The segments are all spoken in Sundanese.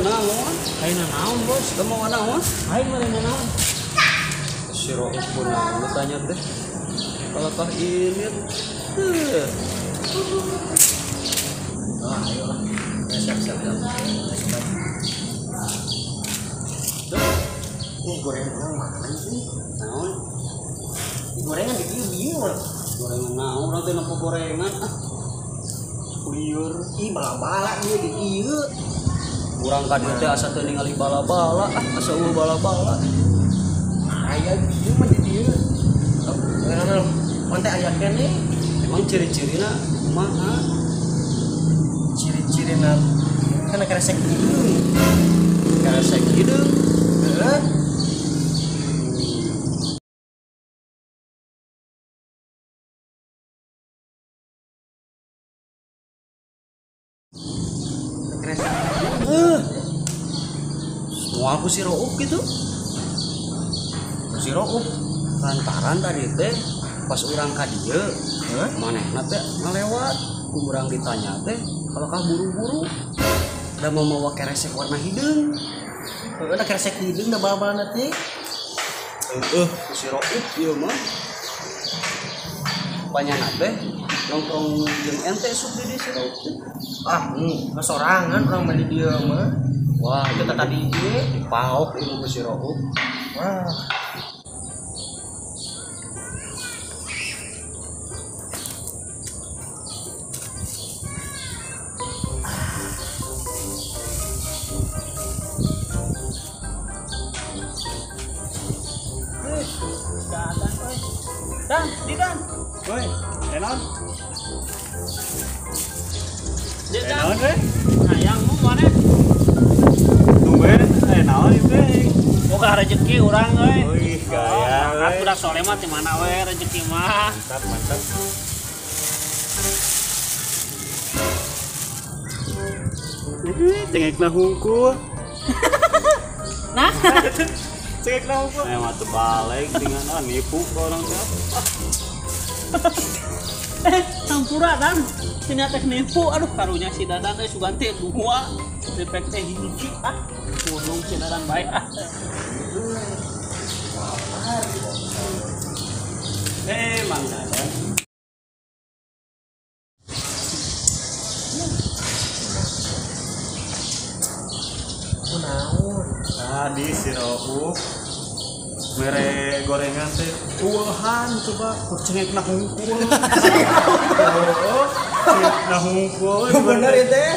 Naon? Aing naon, Bos? Kamu mau naon? Aing mah naon? Si Rouf kunaon tanya teh. Kalakah ini teh. Ah, ayo lah. Siap-siap. Ini gorengan mana sih? Naon? Ini gorengan di dieu bieu mah. Gorengan naon urang teh nempo gorengan ah. Lieur. Ih, bala-bala ieu di dieu. Urang ka dieu teh asa teu ningali bala-bala ah, asa eueuh bala-bala. Aya dieu mah di dieu. Gorengan mun teh aya keneh. Emang ciri-cirina kumaha? Ciri-cirina kana keresek hideung. Keresek hideung. Heeh. Keresek. Semua aku si Rouf gitu. Si Rouf lantaran tadi teh pas urang ka dieu, manehna teh ngalewat, ku urang ditanya teh kalakah buru-buru da mamawa keresek warna hideung. Heeh, da keresek hideung da bala-balana teh. Heeh, ku si Rouf ieu mah. Banyana teh nongkrong jeung ente sup di dieu si Rouf teh. Ah, sorangan urang mah di dieu mah. Wah, kita tadi ieu dipaok ieu ku si Rouf. Wah. Dan, di dan. Woi, enon. Enon we. Hayang mu mana? Tumben, naon ieu teh? Boga rezeki urang euy. Wih, gaya we. Budak soleh mah di mana we rezeki mah. Mantap, mantap. Cengekna hungkul. Nah. Cengekna hungkul. Mah teu balik dengan nipu ka orang teh. Campura dan tina teh nipu, aduh karunya si Dadan teh sugan teh dua, depek teh hiji ah, gunung si Dadan baik ah. Mang Dadan. Kunaon? Tadi si Rouf mere gorengan teh uahan coba cengekna hungkul. Cengekna hungkul. Bener ieu teh.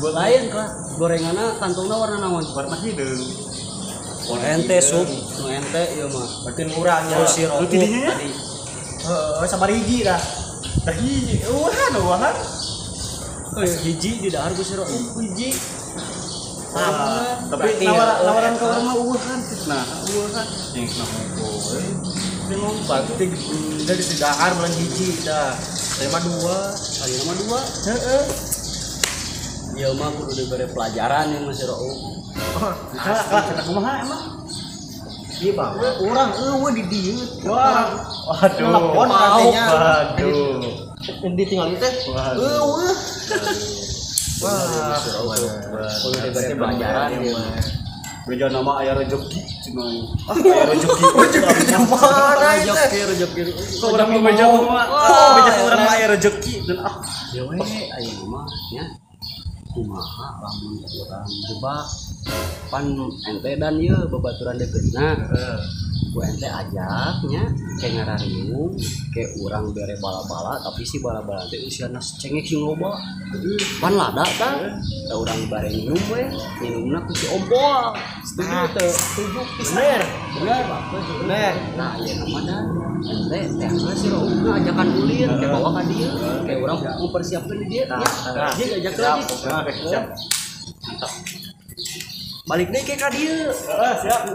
Lain kah gorenganna kantongna warna naon? Warna hideung. Ente sup, nu ente ieu mah. Berarti urang nya. Si Rouf tadi. Heeh, sabar hiji dah. Tah hiji, uahan uahan. Hiji di dahar ku si Rouf hiji. Tapi nawaran ka urang mah eueuhan. Nah, eueuhan. Cengekna hungkul. Bingung berarti dari si dahar bulan hiji dah. Saya mah dua, ayeuna mah dua. Heeh. Ieu mah kudu dibere pelajaran ieu mah si Rouf. Kalah kalah kumaha emang? Ieu mah urang eueuh di dieu. Wah, waduh. Telepon katanya. Waduh. Ditinggal teh. Eueuh. Wah, kudu dibere pelajaran ieu mah. Beja nama aya rezeki cenah. Ah, aya rezeki. Rezeki mana ieu teh? Rezeki, rezeki. Kok urang mah beja mah. Beja urang mah aya rezeki dan ah. Ya we, ayeuna mah nya. Kumaha lamun urang jebak pan ente dan ieu babaturan deukeutna. Ku ente ajaknya ke ngarariung ke urang bere bala-bala tapi si bala-bala teh usiana cengek sing loba. Pan lada tah da urang bare minum we, minumna ku si Ompol. Setuju teu? Setuju pisan. Bener. Bener. Bener. Nah, ieu mah da ente teh si Raufna ajakan ulin ke bawa ka dieu, ke urang mempersiapkeun di dieu nya. Jeung ajak lagi. Siap. Mantap. Balik deui ke ka dieu. Heeh, siap.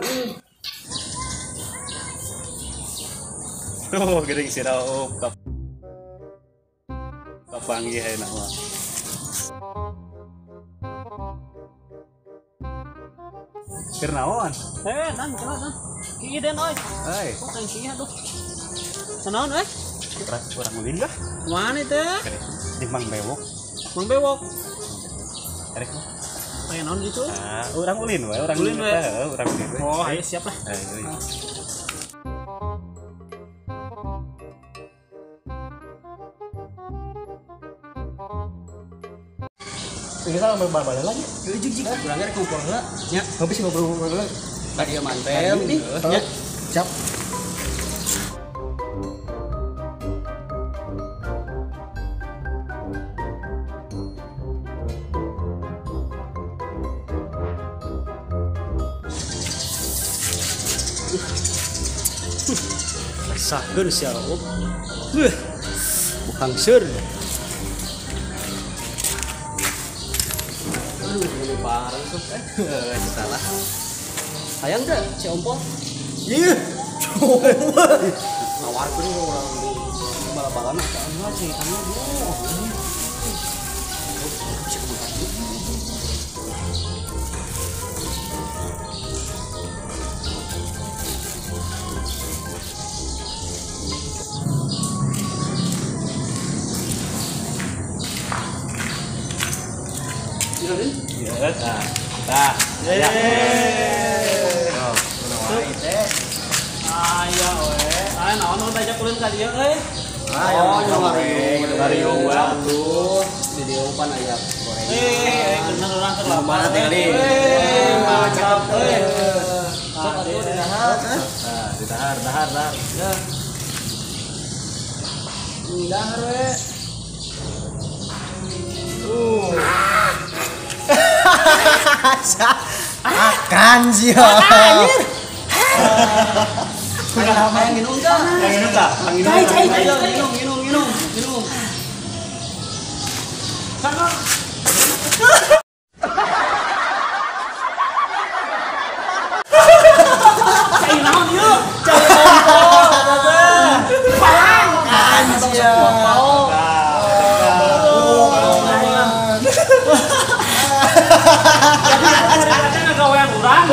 Tuh, geuning si Rauf. Kapanggih ayeuna mah. Keur naon? Dan kenal dan. Kieu den euy. Hei, Kok teh kieu aduh. Kunaon euy? Urang ulin lah. Mana teh? Di Mang Bewok. Mang Bewok. Erek mah. Pengen naon gitu? Ah, urang ulin we, urang Ulin we. Heeh, urang ulin we. Oh, ayo siap lah. Ayo. Ini kan bal-balan lagi. Jig jig. Urang ge kumpul heula. Nya, Habis ngobrol-ngobrol lagi. ka dieu mantel nih. Nya. Siap. Rasakeun si Rauf. Beuh. Bukan seur. Aduh, ini bareng tuh. Salah. Hayang teh si Ompol? Ih. Nawarkeun ke urang di bala-balana teh anu sih kamu. Bisa kebuka. Ya, tah. Tah. Ya. Aya we. Aya naon nu diajak ulin ka dieu euy? Oh, ngariung we. Atuh, di dieu pan aya gorengan. Bener urang keur lapar. Mana teh kali? Mantap euy. Sok atuh didahar. Nah, didahar, dahar, dahar. Ya. Didahar we. Akan sih. Hayang minum tah? Yang minum tah? Cai, cai, cai. Minum, minum, minum, minum. Cai naon ieu? Cai Akan sih. Jadi ada gawean urang.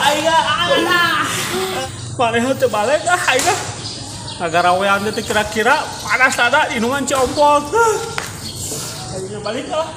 Aing ah. Maneh teu balik ah aing ah. Ngagarawean teh kira-kira panas ada inuman Ci Ompol. Aing balik ah.